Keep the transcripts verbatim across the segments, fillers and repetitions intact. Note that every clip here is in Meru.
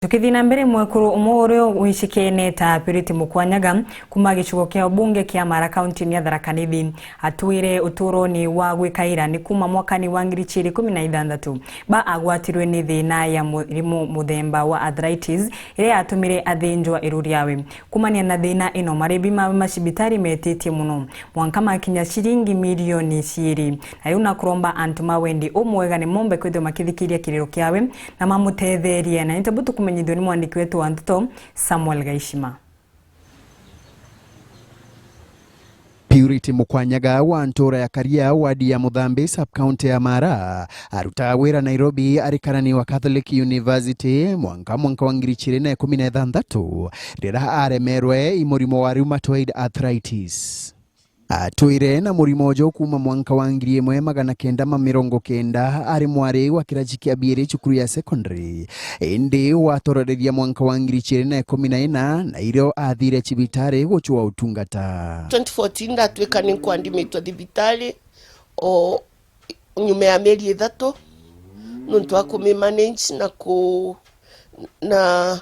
Tukithii na mbere, mwekuru umwe uria wicikene ta Purity Mukwanyaga kuma gicigo kia ubunge kia Mara, kaunti-ini ya Tharaka Nithi, atwire uturoni wa gwikaira ni kuma mwakani wa ngiri igiri ikumi na ithanthatu ba agwatirwe ni thina ya murimu muthemba wa arthritis, iria yatumire athinjwa iru riawe. Kumania na thina ino, maribi ma macibitari metitie muno, mwanka makinya ciringi milioni ciiri. Na riu nakuromba antu ma wendi umwega ni mombe kwithirwa makithikiria kiriro kiawe na mamutetherie. Na nite bu tukumenyithua ni mwandiki wetu wa nteto, Samuel Gaishima. Purity Mukwanyaga wa ntura ya Karia, wadi ya Muthambi, sub-county ya Mara, arutaga wira Nairobi ari karani wa Catholic University mwanka, mwanka wa ngiri igiri na ikumi na ithanthatu, riria aremerwe i murimo wa rheumatoid arthritis. Atwire na murimo uju kuma mwanka wa ngiri imwe magana kenda ma mirongo kenda, ari mwari wa kiraci kia biiri cukuru ya secondary. Indi watororeria mwanka wa ngiri igiri na ikumi na ina, na irio athire cibitari gucua utungata. Twenty fourteen ndatwika ni nkwandimitwe thibitari o nyuma ya mieri ithatu, nontu wa kumimanage na ku-, na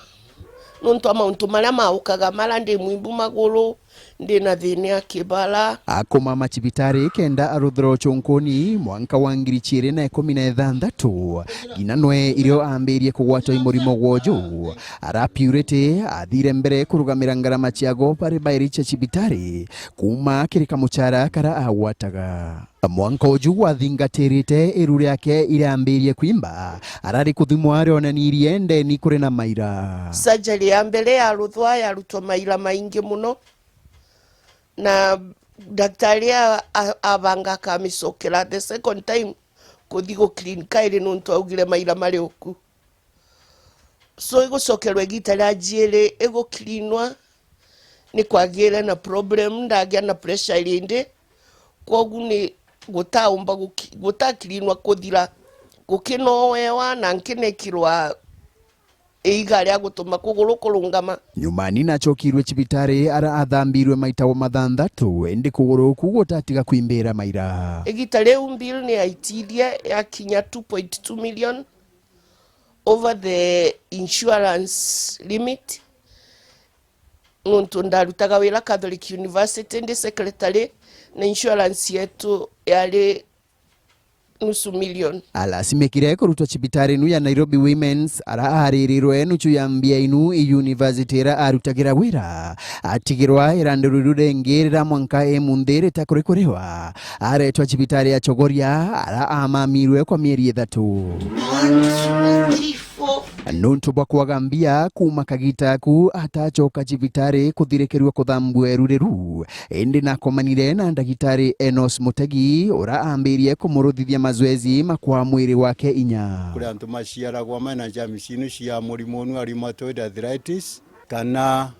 nontu wa mauntu maria maukaga, mara ndi mwimbu maguru, ndi na thina ya kibara. Akoma macibitari kenda aruthirwa ucunkuni mwanka wa ngiri igiri na ikumi na ithanthatu, nginya nwe irio ambirie kugwatwa i murimo gwoju. Ara Purity athire mbere kurugamira ngarama ciago bari bairi cia cibitari, kuma kiri kamucara kara agwataga. Mwanka uju gwathingatirite iru riake iriambirie kwimba, arari kuthimwa rionanirie ndeni kuri na maira. Surgery ya mbere yaruthwa, yarutwa maira maingi muno, na daktari a-, a-, abanga akamicokera the second time kuthi gu clean kairi nontu augire maira mari uku. So igucokerwa igita ria jiiri igukirinwa, ni kwagiire na problem, ndagia na pressure iri ndi, kwogu ni gutaumba guki-, gutakirinwa kuthira, gukinoewa na nkinekirwa iiga ria gutuma kuguru kurungama. Nyumani nacokirwe cibitari ara athambirwe maita mathanthatu, indi kuguru ku gutatiga kwimbira maira. Igita riu bill ni yaitithie yakinya two point two million over the insurance limit. Nontu ndarutaga wira Catholic University ndi secretary, na insurance yetu yari nusu million. Alasimikire kurutwa cibitari inu ya Nairobi Women's, ara aririrwe nuchu ya mbia inu i university ira arutagira wira. Atigirwa irandu riu ringi rira mwanka e munthi rita kuri kuriwa. Aretwa cibitari ya Chogoria, ara amamirwe kwa mieri ithatu. Nontu bwa kwaga mbia, kuma kagita aku atacoka cibitari kuthirikirua kuthambua iru riu. Indi nakomanire na ndagitari Enos Mutegi, ura ambirie kumuruthithia mazoezi ma kwa mwiri wake inya. Kuri antu maciaragwa mena germs inu cia murimu unu wa rheumatoid arthritis, kana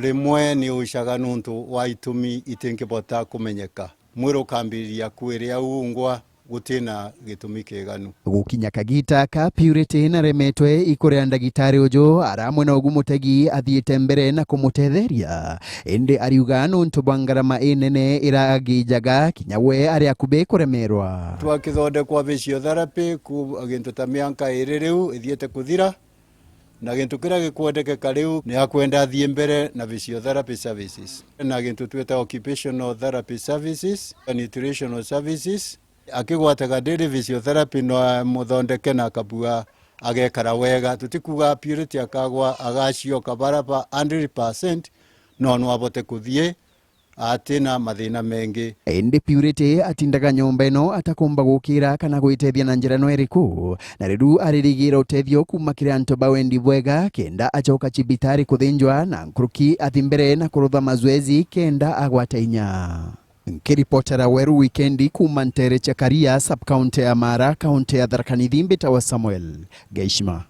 rimwe ni ucaga nontu wa itumi itingibota kumenyeka. Mwiri ukambiriria kwiria ungwa gutina gitumi kiiganu. Gukinya kagita aka, Purity naremetwe ikuria ndagitari uju, ara amwe na ugu Mutegi athiite mbere na kumutetheria. Indi ariuga nontu bwa ngarama inene iragijaga, kinya we ari akubi kuremerwa. Twakithondekwa physiotherapy ku gintu ta mianka iri riu ithiite kuthira, na gintu kiria gikwendekeka riu ni akwenda athie mbere na physiotherapy services. Na gintu twita occupational therapy services, nutritional services. Akigwataga daily physiotherapy no amuthondeke na akabua agekara wega. Tutikuga Purity akagwa agacioka baraba hundred percent, no no abote kuthie atina mathina mengi. Indi Purity atindaga nyomba ino atakumba gukira kana gwitethia na njira no iriku, na riu aririgira utethio kuma kiri antu ba wendi bwega kenda acoka cibitari kuthinjwa na nkuruki athi mbere na kurutha mazoezi kenda agwata inya. Nkiripotera Weru Wikendi kuma ntere cia Karia, sub-county ya Mara, county ya Tharaka Nithi, mbitawa Samuel Gaishima.